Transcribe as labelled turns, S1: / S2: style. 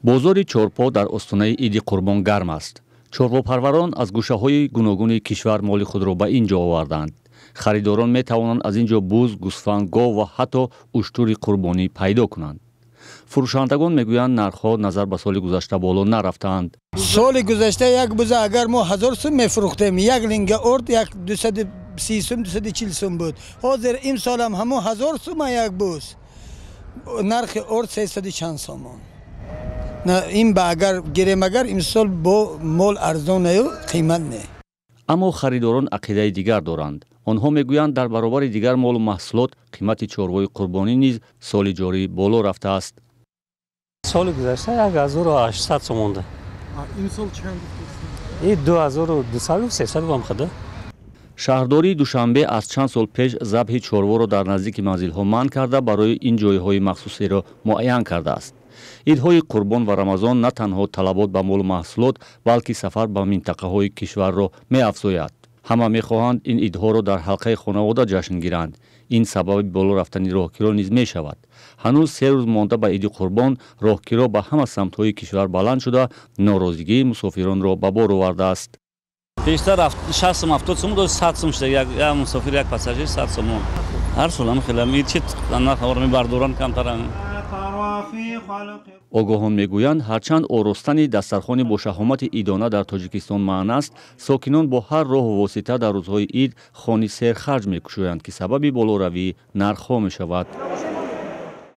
S1: Бозори чорпо дар остонаи Иди Қурбон гарм аст. Чорвопарварон аз гӯшаҳои гуногуни кишвар моли худро ба ин ҷо оварданд. Харидорон метавонанд аз ин ҷо буз, гӯсфанд, гов ва ҳатто уштури қурбонӣ пайдо кунанд. Фурӯшандагон мегӯянд, нархҳо назар ба соли гузашта боло нарафтаанд.
S2: Соли гузашта як буза агар мо 1000 сум мефурӯхтем, як линга орд як 230 сум, 240 сум буд. Ҳозир имсолам ҳамон 1000 сума як буз, нархи орд сесаду чанд сомон. Ин ба агар гирем, агар имсол бо мол арзонаю қимат не.
S1: Аммо харидорон ақидаи дигар доранд. Онҳо мегӯянд, дар баробари дигар молу маҳсулот қимати чорвои қурбонӣ низ соли ҷорӣ боло рафтааст.
S3: Соли гузашта 1800 сом монда.
S4: Имсол чанд?
S3: И 2200, 300 вам хада.
S1: Шаҳрдории Душанбе аз чанд сол пеш забҳи чорворо дар наздики манзилҳо манъ карда, барои ин ҷойҳои махсусеро муайян кардааст. Идҳои Қурбон ва Рамазон на танҳо талабот ба молу маҳсулот, балки сафар ба минтақаҳои кишварро меафзояд. Ҳама мехоҳанд ин идҳоро дар ҳалқаи хонавода ҷашн гиранд. Ин сабаби боло рафтани роҳкиро низ мешавад. Ҳанӯз 3 рӯз монда ба Иди Қурбон роҳкиро ба ҳама самтҳои кишвар баланд шуда, норозигии мусофиронро ба бор овардааст.
S5: Пештар 60 сум, 70 сум, 100 сум шуда. Як мусофир, як пассажир 100 сомон. Ҳар сол ҳам хеле чи нарх мебардоранд камтар.
S1: Огоҳон мегӯянд, ҳарчанд оростани дастархони бошаҳомати идона дар Тоҷикистон манъ аст, сокинон бо ҳар роҳу восита дар рӯзҳои ид хони серхарҷ мекушоянд, ки сабаби болоравии нархҳо мешавад.